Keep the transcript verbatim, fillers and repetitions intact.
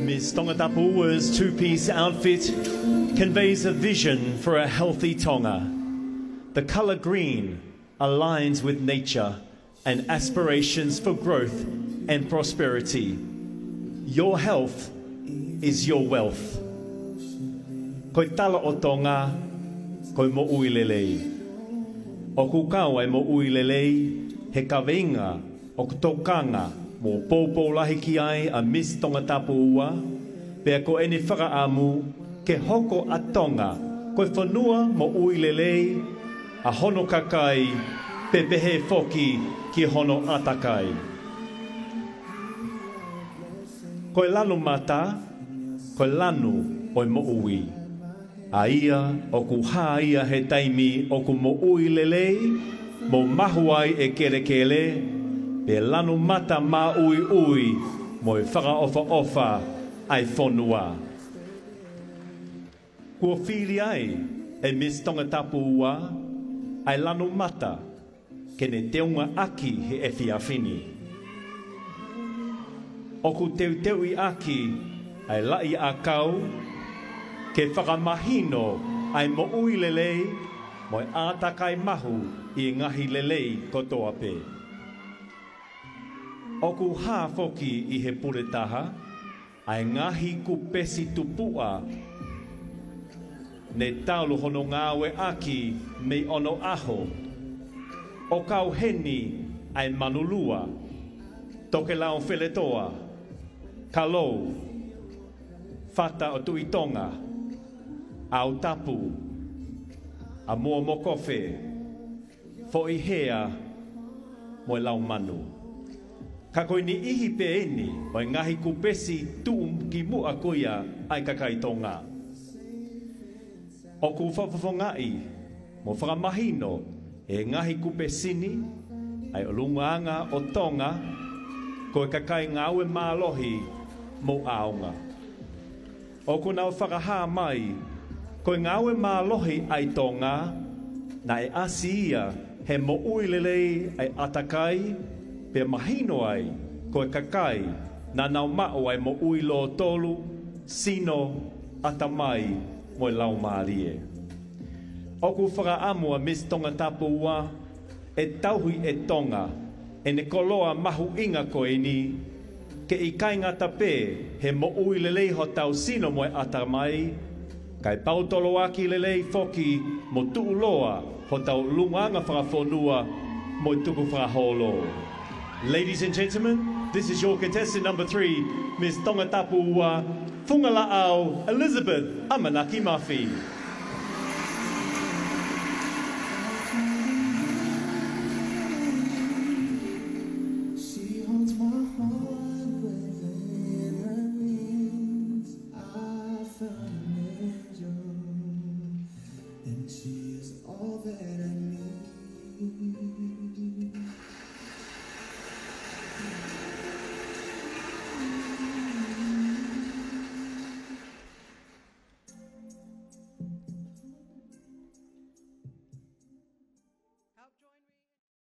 Miss Tongatapu Ua's two-piece outfit conveys a vision for a healthy Tonga. The colour green aligns with nature and aspirations for growth and prosperity. Your health is your wealth. Ko e tala ʻo Tonga, ko e moʻui lelei. ʻOku kau ʻa e moʻui lelei he kaveinga ʻoku tokanga mo poupou lahi ki ai ʻa Miss Tongatapu Ua, pea ko ʻene fakaʻamu ke hoko ʻa Tonga ko e fonua moʻui lelei ʻa hono kakai, pea pehē foki ki hono ʻātakai. Ko e lanu mata, ko e lanu ʻo e moʻui. ʻA ia ʻoku hā ia he taimi ʻoku moʻui lelei mo mahu ai e kelekele, pe lanu mata māʻuiʻui mo e fakaʻofoʻofa ʻa e fonua. Kuo fili ai ʻe Miss Tongatapu Ua ʻa e lanu mata ke ne teunga ʻaki he efiafi ni. ʻOku teuteuʻi ʻaki ʻa e laʻi ʻakau ke fakamahino ʻa e moʻui lelei mo e ʻātakai mahu ʻi he ngaahi lelei kotoa pē. ʻOku hā foki ʻi he puletaha ʻa e ngaahi kupesi tupuʻa ne talu hono ngāueʻaki mei onoʻaho, ʻo kau heni ʻa e manulua, tokelau feletoa, kalou, fata ʻo Tuʻi Tonga, ʻautapu, ʻa mua mokofe, foʻi hea mo e lau manu. Ka ko e niʻihi pē eni ʻo e ngaahi kupesi tuʻu ki muʻa ko ia ʻa e kakai Tonga. ʻOku fakafofongaʻi mo fakamahino ʻe he ngaahi kupesi ni ʻa e ʻulungaanga ʻo Tonga ko e kakai ngāue mālohi mo ʻaonga. ʻOku nau fakahā mai ko e ngāue mālohi ʻa e Tonga naʻe ʻasi ia he moʻui lelei ʻa e ʻātakai, pea mahino ai ko e kakai naʻa nau maʻu ʻa e moʻui lōtolu, sino, ʻatamai mo e laumālie. ʻOku fakaʻamu ʻa Miss Tongatapu Ua ʻe tauhi ʻe Tonga ʻene koloa mahuʻinga ko eni, ke ʻikai ngata pē he moʻui lelei hotau sino mo e ʻatamai, kae pautoloaki lelei foki mo tuʻuloa hotau ʻulungaanga fakafonua mo e tukufakaholo. Ladies and gentlemen, this is your contestant number three, Miss Tongatapu Ua, Fungalaʻau Elizabeth ʻAmanaki Mafi.